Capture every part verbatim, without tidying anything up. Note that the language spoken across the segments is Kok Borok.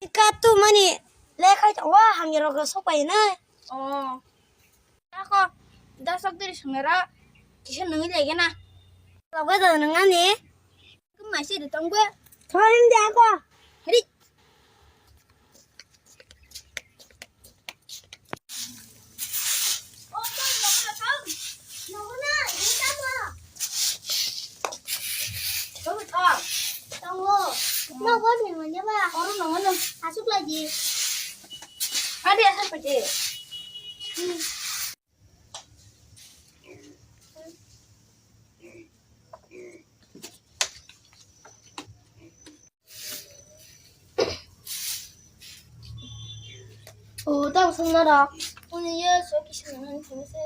Katu mani lekhai tongo, hamya rok sopai na. Oh. Ako, da sok diri songera, kisa nungwi lege na. Logo da nungani. Kumai se de tongwe. Thorim de ako. Hari. Asuk lagi. Adi asuk pede. Oh, tang sung na rok. Uni ye so kisi na nang sung se.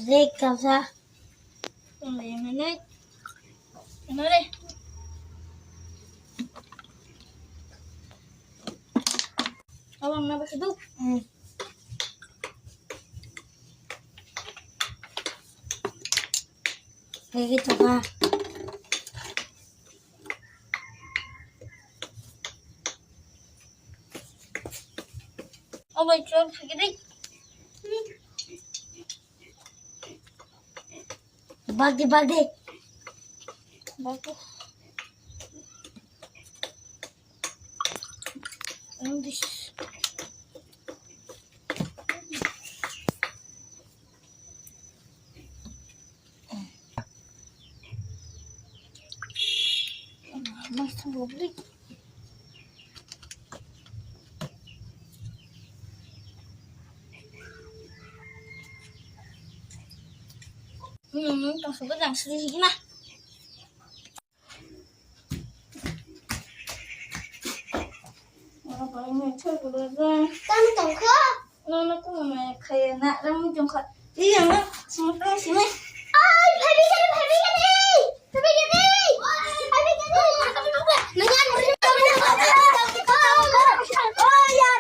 Rek kasa. Tong yang nai. Ano re. Awang na ba kedu. Hmm. Kayak gitu kah? Oh my God, sakit deh. Baldi, baldi. Baldi. English. Mas lovely. Hmm, tong suka jang sri sigi na. Tamo tongkha. Nono kumo maya khaya na, ramo tongkha. Iya na, semua tong sini. Ai, phabi gani, phabi gani. Phabi gani. Phabi gani. Nang yan. Oh, ya.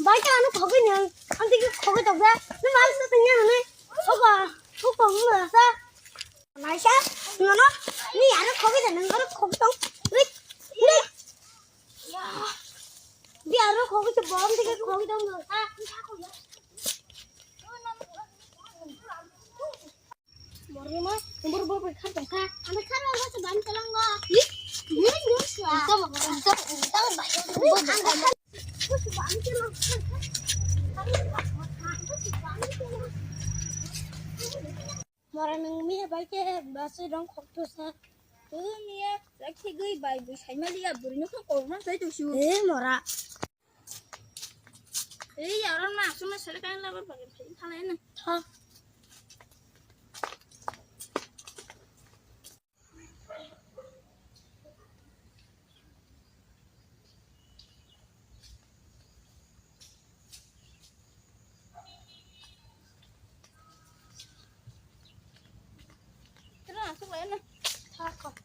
Bai ka ano khogwi nang, ang tigi khogwi tokda, nang mal sa tanya hane, soba, soba mo sa. Naisa, nono, ni aro khogwi da, nang aro khogwi tong, ni, ni, di aro khogwi tong, bom tigi khogwi tong sa. Borok ma, borok borok bai khar tongkha. Ang bai khar tongkha, se bam tolongo. Ih, ih, ih, sa. Unta, unta, unta, bai. Ang bai khar. Mora nang miya bai ke basi rong khok tu sa. Tu miya, rakhi gui bai bui sai mali ya buri nokha korma sai tu su. Eh, mora. Ei, ya orang masuk na sele kan labar bagian paling kalah ini. Ha. Kira masuk lah ini. Thak.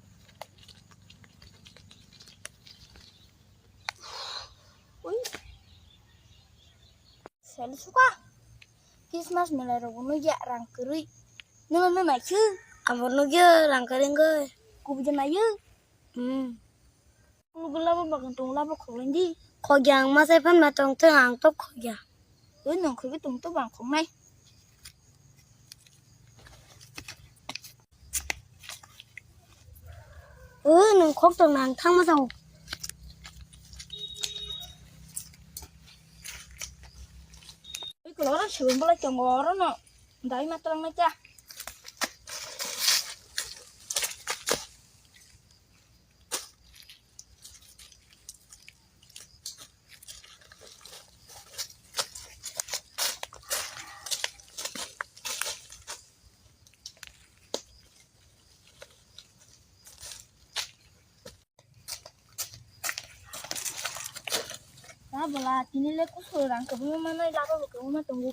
Ui. Sel suka. Christmas mela rogo nugya rang kwrwi. Nima nima khe? Abo nugya rang kwrwi wngwi. Kubui de nayo. Hmm. Kulu gula bo bagan tong labo khoglendi. Khogya ang masai phan ma tong thung ang tok khogya. Oi nong khogwi tong to bang khognai. Oi nong khok tong nang thang ma tong. Oi kolo ro sebeng bolai tongo oro no. Dai ma tong nai ta. Ta bola tini le kusur rang kwbangma manai labo bo kwbangma tongo.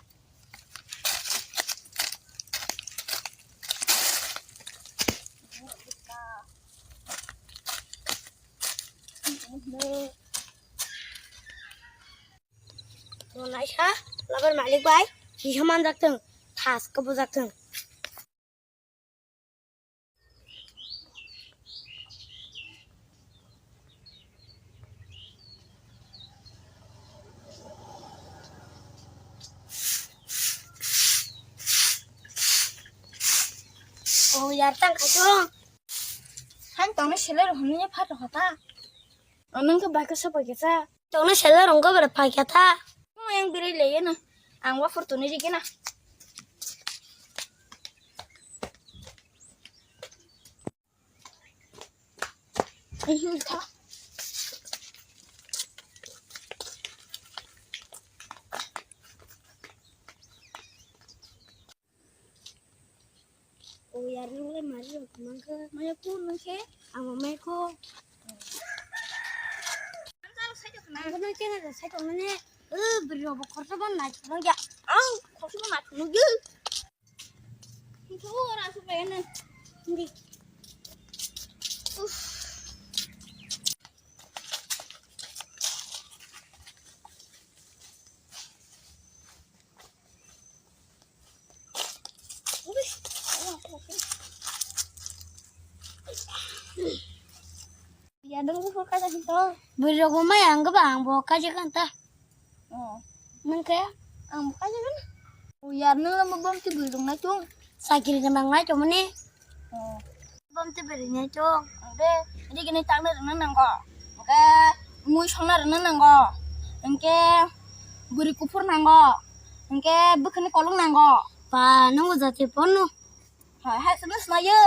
Bo naisa labar malik bai kisa manjak thung, thas khe bujak thung. Oh, yar tang kha chwng. Han tongna seler hwnwi phat rw kha ta. Nwng khe bai khe sopai khe cha. Tongna seler wngkha bwrwi phai khe ta. Mo yang birai leye na. Ang wa phur tuni rigi na. Ai, hui, tha. O yar, nwng le mari rok mangkha. Maya kun nwng khe? Amo mai kho. Ang khe na sai tong mani. O bwrwi rok bo khorsa ban nai thok ya. Ang khorsa ban nai thok ya. Ora su pe ne. Ndi. Uff. Ya dong ko kaja hinto. Bwrwi rok bo maya ang ba ang bo kaja kan ta. Oh. Nwng khe? Ang bo kaja kan. Oh, ya nwng lama bom ti bwrwi rok nai chung. Sakiri gwnang nai chung mani. Oh. Bom te beri nai chong. Ang de, ri gini tangna rwna nango. Hwnkhe mui songna rwna nango. Hwnkhe bwrwi kuphur nango. Hwnkhe bwkhani kolong nango. Ba, nwngo jati phone no. Hai, hai, swnwi swnayo.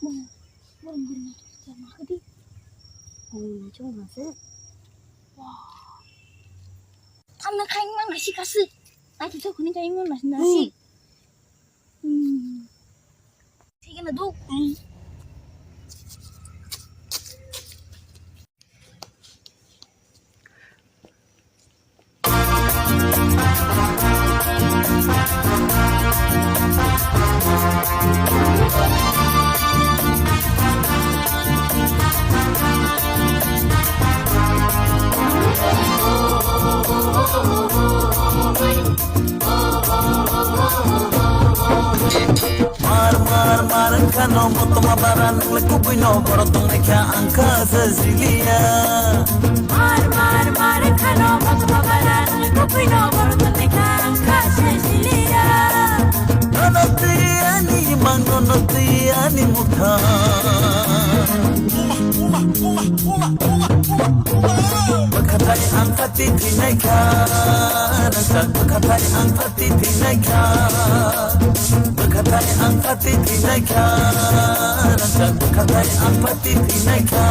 Bwrwi bwrwi nai chong ma khe di. Bwrwi nai chong ma se. Wah. Thanna khai ma nasi kasi. Nai tu chok ni khai ma nasi nasi. Hmm. Hmm. Sige na duk. Hmm. Mar, mar, mar, wngkha no motoma bara, nwng le kubui no borok tongnaikha, ang kha se siliya. Mar, mar, mar, wngkha no motoma bara, nwng le kubui no borok tongnaikha, ang kha se siliya. Nono twi ani mang, nono twi ani mukha. Bwkhatai ang thati thwinaikha, rangchak bwkhatai ang thati thwinaikha. Bwkhatai ang thati thwinaikha, rangchak bwkhatai ang thati thwinaikha.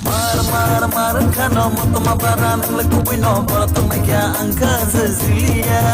Mar mar mar wngkha no motoma bara nang le kubui no boro tongnaikha ang kha jajiliya.